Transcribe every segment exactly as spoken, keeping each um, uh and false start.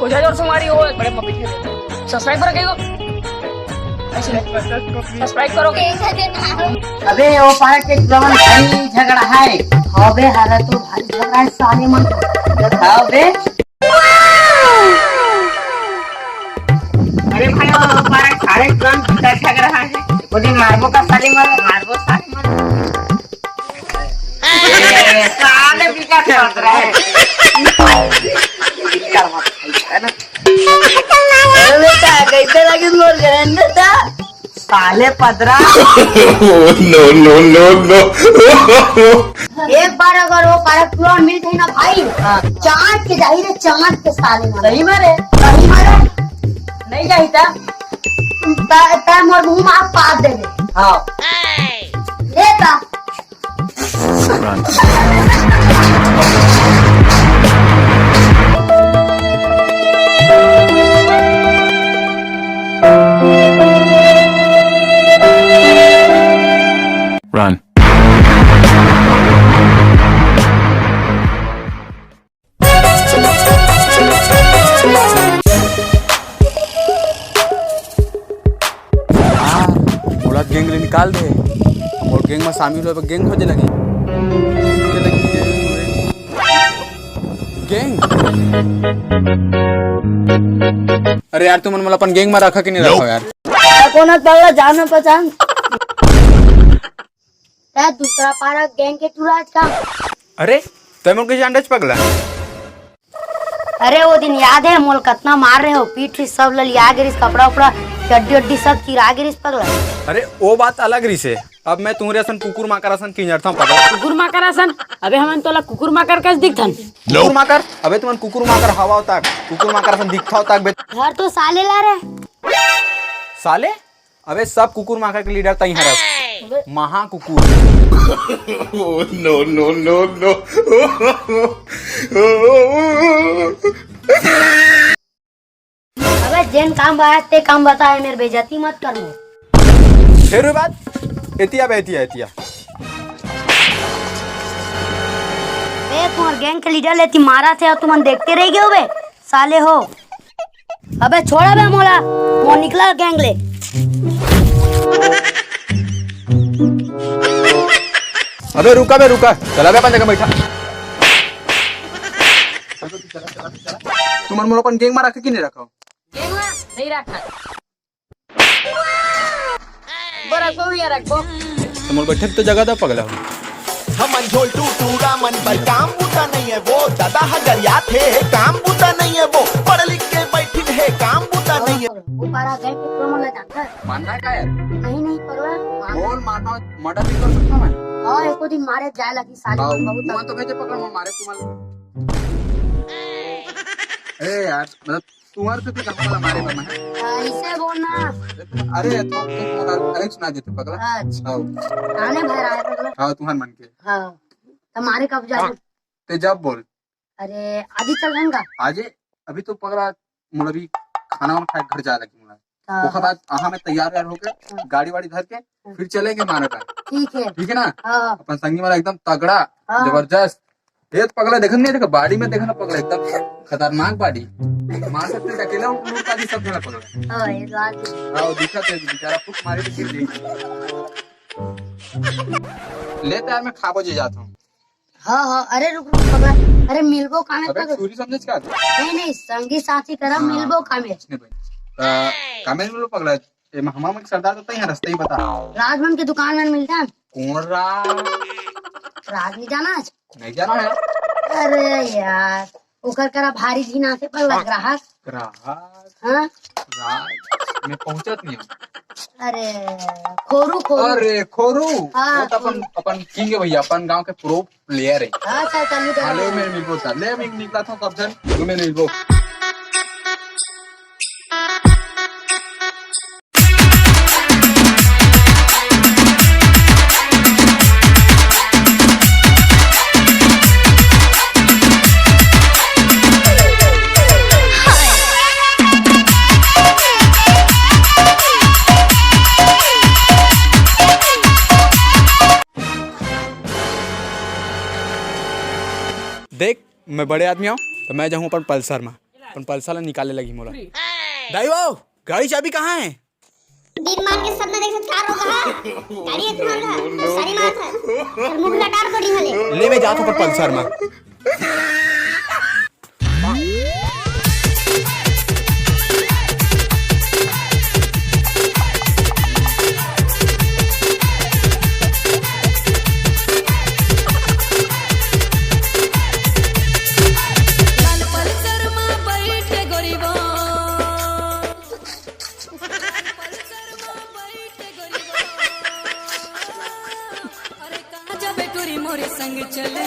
ओझा जोर से मारी हो, बड़े पपी के। सब्सक्राइब कर गई हो। ऐसे नहीं। सब्सक्राइब करो। अबे, वो पारा के जवान भाई झगड़ा है। अबे, हारा तो भाई झगड़ा है, साले मन। अबे। अरे भाई, वो पारा सारे जवान भूता झगड़ा है। वो दिन मारबो का साले मन, मारबो साले मन। ए, साले विकास मत रहे। विकास मत रहे, है ना? अरे बेटा, कैसे लगी मोर बहन बेटा? साले पदरा। No, no, no, no। एक बार अगर वो पारा पूरा मिल गई ना भाई, हाँ। चाँद के जाही रे, चाँद के साले ना। सही में रे? सही में रे? नहीं जाही ता? ता, ता मोर मुँह में आप पाद दे रे। हाँ। ले ता। Run। मोला गैंग ले निकाल दे। मोर गैंग में शामिल होए बर गैंग खोजे लगी। खोजे लगी गैंग। अरे यार, तुमन मोला अपन गैंग में रखा कि नहीं रखा यार? कोन पगला, जान पहचान? तै दूसरा पारा गैंग के टूरा आज का? अरे, तै मोर कइसे जान डरेस पगला? अरे, वो दिन याद है, मोला कतना मार रहे हो, पीठ ही सब ललिया गे रिस, कपड़ा उपड़ा, चड्डी उड्डी सब चिरा गे रिस पगला। अरे, वो बात अलग रिस है। अब मैं तुमरे असन कुकुर माकर असन किंजरता हूँ पगला। कुकुर माकर असन? अबे, हमन तोला कुकुर माकर कस दिखथन? कुकुर माकर? अबे, तुमन कुकुर माकर हवा तक, कुकुर माकर असन दिखता तक बे। घर तो साले ला रे। साले? अबे, सब कुकुर माकर के लीडर तई हरस। महा कुकुर। No, no, no, no। अबे, जेन काम बा ते काम बता, ए मेर बेइज्जती मत कर मोर। फेर वो बात, एतिया बे, एतिया, एतिया। ए, तुम्हर गैंग के लीडर ले ती मारा थे और तुमन देखते रह गए हो बे। साले हो। अबे छोड़ा बे मोला, वो निकला गैंग ले। अबे रुका बे रुका, चला बे अपन जगह बैठा। तुमन मोला अपन गैंग में रखे कि नहीं रखा? गैंग में नहीं रखा। बड़ा रखबो भैया, रखबो। तो मोर बैठे तो जगह दा पगला हो। हमन झोलटू टूरा मन बर काम बुता नहीं है वो, ज्यादा हगरिया थे काम बुता नहीं है वो, पढ़ लिख के बैठिन है काम बुता नहीं है। वो पारा गए के प्रमोद ला जानता है? मानना है का यार? नहीं, नहीं, पगला, मान। कौन मानना? मर्डर भी कर सकता मैं। हाँ, एको दिन मारे जाए लगी साले हाँ, बहुत। वहाँ तो भेजे पकड़ में मारे तुम्हारे। ए यार, मतलब तुम्हारे से भी कहाँ वाला मारे बना है? ऐसे बोलना। अरे तो, तो, अरे सुना देते पगला। अच्छा। हाँ। आने भर आए पगला। हाँ, तुम्हार मन के। हाँ। तुम्हारे कब जाना? ते जब बोल। अरे, आज ही चल रहेंगा। आज? अभी तो पगला, मोला भी खाना वाना खाए घर जाए लगी मोला। हाँ। ओकर बाद आहा मैं तैयार वैयार होके, हाँ। गाड़ी वाड़ी धर के, हाँ। फिर चलेंगे मारे का। ठीक है। ठीक है ना? हाँ। अपन संगी वाला एकदम तगड़ा, हाँ। जबरदस्त। ये तो पगला देखन नहीं, देखा body में देखा ना पगला, एकदम खतरनाक body। मार सकते हैं अकेला, उठ उठ का भी सब जना पगला। हाँ, ये बात है। हाँ, वो दिखा थे बेचारा फुट मारे तो गिर जाएगी। ले तो यार मैं खाबो जे जाता हूँ। हाँ, हाँ, अरे रुक, रुक, पगला। अरे मिलबो कामे अबे पगला। छुरी समझे का? नहीं, नहीं, संगी साथी करा, हाँ, मिलबो कामे। कुछ नहीं भाई। आ, कामे मिलबो पगला। ए, हमार मन के सरदार तो तई है, रास्ता ही बता। राजमन के दुकान में मिलता है। कौन राज? राज नहीं जाना आज? नहीं जाना है। अरे यार, ओकर करा भारी झिन आथे पगला ग्राहक। ग्राहक? हाँ? राज में पहुंचत नहीं। अरे, खोरू, खोरू। अरे, खोरू। हाँ, वो तो अपन, खोरू। अपन किंग है भैया, अपन गांव के प्रो प्लेयर है। हाँ, चल, चल, निकल। हाँ, ले, मैं मिलबो, चल। ले, मैं निकला था कब जन, तो मैं मिलबो। देख, मैं बड़े आदमी हूँ, तो मैं जाऊँ अपन पल्सर में। अपन पल्सर ला निकाले लगी मोला। दाई वो, गाड़ी चाबी कहाँ है? दिन मान के सपना देख सकत का रोग है? गाड़ी एक मार है, सारी मार है। चल मुंह लटार को नहीं हले। ले मैं जात हूँ पर पल्सर में। लाल पल्सर में बैठ के गोरीबा। लाल पल्सर में बैठ के गोरीबा। अरे कहाँ जाबे टूरी मोरे संग चलना।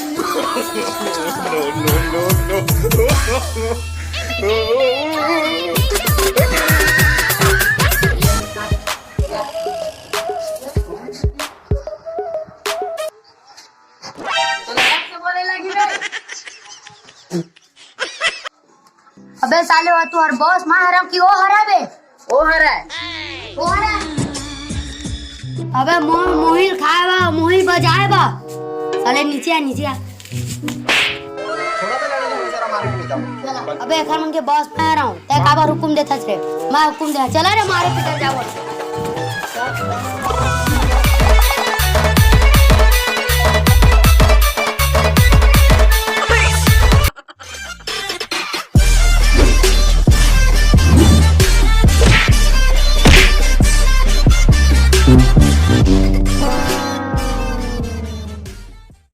अबे साले, वो तू हर बॉस, मैं हरव कि वो हरय बे? वो हरय। वो हरय। अबे मो-, मोहिल खाए बा, मोहिल बजाए बा। साले नीचे आ, नीचे आ। अबे एखर मन के बॉस मैं हरव, तै काबर हुकुम देथस रे? मैं हुकुम दे, चला रे मारे पीटे जावत।